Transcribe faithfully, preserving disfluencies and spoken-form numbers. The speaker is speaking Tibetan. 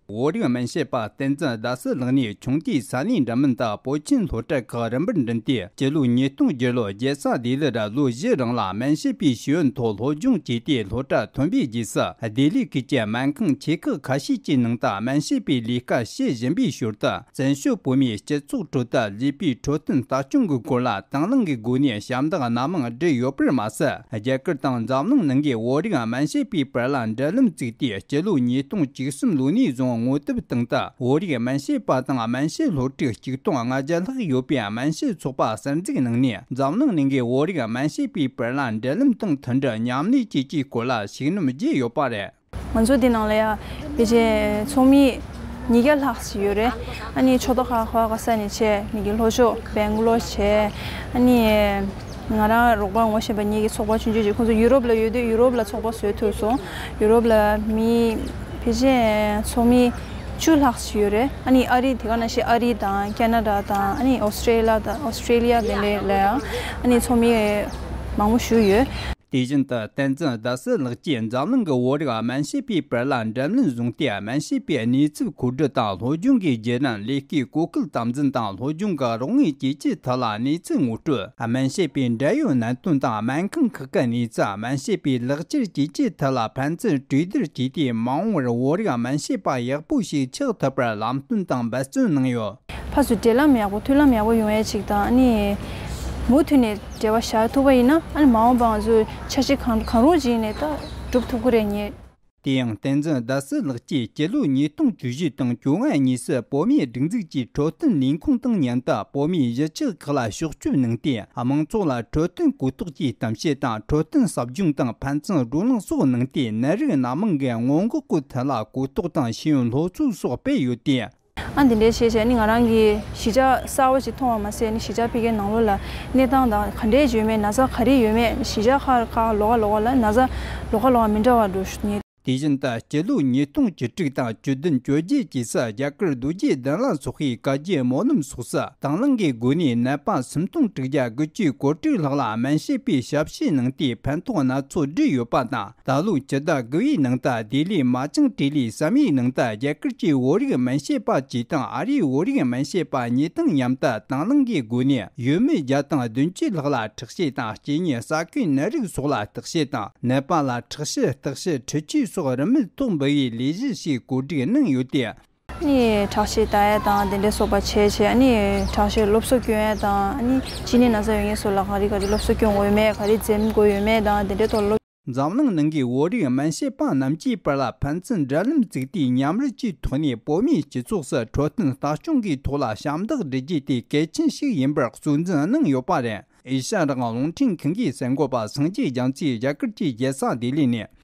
བོད་རིགས་སྨན་དཔྱད་པ་བསྟན་འཛིན་ཟླ་གསལ་ལགས་ནས་ཆུང་དུས་ས་གནས་འདྲ་མིན་དུ་སྤོ་ཆེན་སློབ་གྲྭ་ཁག་རིམ་པར་འགྲིམས་ཏེ། སྤྱི་ལོ་ཉིས་སྟོང་བརྒྱད་ལོར་རྒྱལ་ས་ལྡི་ལི་རུ་ལོ་བཞི་རིང་ལ་སྨན་དཔྱད་པའི་ཤེས་ཡོན་ཐོག་སློབ་སྦྱོང་བྱས་ཏེ། སློབ་གྲྭ་ཐོན་པའི་རྗེས་སུ་ལྡི་ལི་ཁུལ་གྱི་སྨན་ཁང་ཆེ་ཁག་ཁ་ཤས་ཀྱི་ནང་དུ་སྨན་དཔྱད་པའི་ལས་ཀ་བྱེད་བཞིན་པའི་ཞོར་དུ། བཙན་བྱོལ་བོད་མིའི་སྤྱི་ཚོགས་ཁྲོད་དུ་བཟོས་པའི་འཕྲོད་བསྟེན་ལྟ་སྐྱོང་གི་སྐོར་ལ་དང་བླངས་ཀྱི་སྒོ་ནས་ཞབས་འདེགས་སྣ་མང་བསྒྲུབས་ཡོད་པར་མ་ཟད། རྒྱ་གར་དང་འཛམ་གླིང་ནང་གི་བོད་རིགས་སྨན་དཔྱད་པའི་བར་ལ་འབྲེལ་ལམ་བཙུགས་ཏེ། སྤྱི་ལོ་ཉིས་སྟོང་བཅུ་གསུམ་ལོ་ནས་བཟུང་ངོ་དེབ་སྟེང་དུ། བོད་རིགས་སྨན་དཔྱད་པ་དང་སྨན་དཔྱད་སློབ་ཕྲུག་ཆིག་སྟོང་ལྔ་བརྒྱ་ལྷག་ཡོད་པའི་སྨན་དཔྱད་ཚོགས་པ་གསར་འཛུགས་གནང་ནས། འཛམ་གླིང་ནང་གི་བོད་རིགས་སྨན་དཔྱད་པའི་བར་ལ་འབྲེལ་ལམ་དང་མཐུན་སྒྲིལ་མཉམ་ལས་བཅས་ཀྱི་སྐོར་ལ་ཤུགས་སྣོན་བརྒྱབ་ཡོད་པ་རེད། ང་ཚོ་འདི་ནང་ལ་ཡ་ཕལ་ཆེར་ཚོགས་མི་ཉིས་བརྒྱ་ལྷག་ཅིག་ཡོད་རེད། ཨ་ནི་ཕྱོགས་མཐའ་ཁག་ཁག་ས་ནས་བྱས་མི་གི་ལྷོ་ཕྱོགས་སྦེང་ལོར་བྱས། ཨ་ནི་ང་རང་རོགས་པ་ངོ་ཤེས་པ་ཉིད་ཀྱི་ཚོགས་པ་ཆུང་ཆུང་ཅིག་ཁོང་ཚོ་ཡུ་རོབ་ལ་ཡོད་དུས་ཡུ་རོབ་ལ་ཚོགས་པ་བཟོས་ཐུབ་སོང་། ཡུ་རོབ་ལ་མི་ཕལ་ཆེར་ཚོགས་མི་བཅུ་ལྷག་ཅིག་ཡོད་རེད། ཨ་ནི་ཨ་རི་དེ་ག་ནང་བཞིན་ཨ་རི་དང་ཁེ་ན་ཌ་དང་ཨ་ནི་ཨོ་སི་ཀྲེ་ལི་ཡ་དང་ཨོ་སི་ཀྲེ་ལི་ཡ་དེ་འདྲ་ལ་ཡང་ཨ་ནི་ཚོགས་མི་མང་པོ་ཞིག་ཡོད། དེ་བཞིན་དུ་བསྟན་འཛིན་ཟླ་གསལ་ལགས་ཀྱིས་འཛམ་གླིང་གི་བོད་རིགས་སྨན་དཔྱད་པའི་བར་ལ་འགྲན་བློན་བཟུང་སྟེ། སྨན་དཔྱད་པའི་གནས་ཚུལ་མཁོ་སྒྲུབ་དང་སློབ་སྦྱོང་གི་བརྒྱུད་རིམ། ལས་ཀའི་གོ་སྐབས་དམ་འཛིན་དང་སློབ་སྦྱོང་གི་རོགས་དངུལ་བཅས་ཀྱི་ཐད་ལ་གནས་ཚུལ་ངོ་སྤྲོད། སྨན་དཔྱད་པའི་འབྲེལ་ཡོད་གནད་དོན་དང་སྨན་ཁང་ཁག་གི་གནས་ཚུལ། སྨན་དཔྱད་པའི་ལག་ཁྱེར་བཅས་ཀྱི་ཐད་ལ་ཕན་ཚུན་གྲོས་བསྡུར་བྱས་ཏེ། མ་འོངས་པར་བོད་རིགས་སྨན་དཔྱད་པ་ཡག་པོ་ཞིག་ཆགས་ཐུབ་པར་ལམ་སྟོན་དང་འབད་བརྩོན་གནང་ཡོད། ཕར་ཚུར་འབྲེལ་ལམ་ཡག་པོ་མཐུན་ལམ་ཡག་པོ་ཡོང་ཡས་ཅིག་དང་། ཨ་ནི་མུ་མཐུད་ནས་འབྲེལ་བ་བཞག་ཐུབ་པ་ཡིན་ན། ཨ་ནི་མ་འོངས་པ་ང་ཚོས་འཆར་གཞི་གང་གང་རུང་ཅིག་ཡིན་ནའི་ད་འགྲུབ་ཐུབ་ཀྱི་རེད་ངེས། དེ་ཡང་བསྟན་འཛིན་ཟླ་གསལ་ལགས་ཀྱིས་སྤྱི་ལོ་ཉིས་སྟོང་བཅུ་བཞི་དང་བཅོ་ལྔ་གཉིས་སུ་བོད་མིའི་སྒྲིག་འཛུགས་ཀྱི་འཕྲོད་བསྟེན་ལས་ཁུངས་དང་མཉམ་དུ་བོད་མིའི་གཞིས་ཆགས་ཁག་ལ་ཕྱོགས་བསྐྱོད་གནང་སྟེ། དམངས་ཚོགས་ལ་འཕྲོད་བསྟེན་གོ་རྟོགས་ཀྱི་གཏམ་བཤད་དང་། འཕྲོད་བསྟེན་ཟབ་སྦྱོང་དང་ཕན་ཚུན་བགྲོ་གླེང་སོགས་གནང་སྟེ། ནད་རིགས་སྣ་མང་གི་སྔོན་འགོག་གི་ཐད་ལ་གོ་རྟོགས་དང་ཤེས་ཡོན་སློབ་གསོ་སོགས་སྤེལ་ཡོད་དེ། ཨ་འདི་འདྲའི་བྱས་བྱས་ནི་ང་རང་གི་གཞིས་ཆགས་གསར་བ་ཞིག་མཐོང་བ་མ་ཟད། ནི་གཞིས་ཆགས་ཕ་གིའི་ནང་ལོགས་ལ་གནས་སྟངས་དང་ག་འདྲས་ཡོད་མེད། ན་ཚ་ག་རེ་ཡོད་མེད། གཞིས་ཆགས་ཁག་ཁག་ལོགས་ཀ་ལོགས་ཀ་ལ་ན་ཚ་ལོགས་ཀ་ལོགས་ཀ་མི་འདྲ་བ་འགྲོ་ནི། དེ་བཞིན་དུ་སྤྱི་ལོ་ཉིས་སྟོང་བཅུ་དྲུག་དང་བཅུ་བདུན་བཅོ་བརྒྱད་བཅས་སུ་རྒྱ་གར་རྡོ་རྗེ་གདན་ལ་སོགས་པའི་བཀའ་བརྒྱུད་སྨོན་ལམ་སོགས་སུ་དང་བླངས་ཀྱི་སྒོ་ནས་ནད་པ་སུམ་སྟོང་དྲུག་བརྒྱ་དགུ་བཅུ་གོ་དྲུག་ལྷག་ལ་སྨན་དཔྱད་པའི་ཞབས་ཕྱི་གནང་སྟེ། ཕན་ཐོགས་སྣ་ཚོགས་བསྒྲུབས་ཡོད་པ་དང་། ད་ལོ་སྤྱི་ཟླ་དགུ་པའི་ནང་དུ་ལྡི་ལིའི་མ་ཅང་ཏྲི་ལི་བསམ་ཡས་ནང་དུ་རྒྱ་གར་གྱི་བོད་རིགས་སྨན་དཔྱད་པ་གཅིག་དང་ཨ་རིའི་བོད་རིགས་སྨན་དཔྱད་པ་གཉིས་དང་མཉམ་དུ་དང་བླངས་ཀྱི་སྒོ་ནས་ཡུལ་མི་བརྒྱ་དང་བདུན་ཅུ་ལྷག་ལ་ཁྲག་ཤེད་དང་སྐྱེ་དངོས་ཟ་ཁུའི་ནད་རིགས་སོགས་ལ་བརྟག་དཔྱད་དང་། ནད་པ་ལ་ཁྲག་ཤེད་བརྟག་དཔྱད་འཕྲུལ་ཆས་སོགས་རིན་མེད་ཐོག་འབུལ་བའི་ལས་གཞི་ཞིག་གོ་སྒྲིག་གནང་ཡོད་དེ། ནི་ཁྲག་ཤེད་ལྟ་ཡ་དང་དེ་འདྲ་སོགས་པ་བྱས་བྱས། ནི་ཁྲག་ཤེད་སློབ་གསོ་སྐྱོན་ཡ་དང་། ནི་གཅིན་སྙི་ན་ཚ་ཡོད་མཁན་སོགས་ལ་ག་རེ་ག་རེ་སློབ་གསོ་སྐྱོན་དགོས་ཡོད་མེད། ག་རེ་འཛེམ་དགོས་ཡོད་མེད་དང་། དེ་འདྲའི་ཐོག་སློབ། འཛམ་གླིང་ནང་གི་བོད་རིགས་སྨན་དཔྱད་པ་རྣམས་ཀྱི་བར་ལ་ཕན་ཚུན་འབྲེལ་ལམ་བཙུགས་ཏེ། མཉམ་རུབ་ཀྱི་ཐོག་ནས་བོད་མིའི་སྤྱི་ཚོགས་སུ་འཕྲོད་བསྟེན་ལྟ་སྐྱོང་གི་ཐོག་ལ་ཞབས་འདེགས་སྒྲུབ་རྒྱུ་དེ་གལ་ཆེན་ཞིག་ཡིན་པར་གཙོ་འཛིན་གནང་ཡོད་པ་རེད། ཨེ་ཤ་ཡ་རང་དབང་རླུང་འཕྲིན་ཁང་གིས་གསན་འགོད་པ་སངས་རྒྱས་རྒྱ་མཚོས་རྒྱ་གར་གྱི་རྒྱལ་ས་ལྡི་ལི་ནས།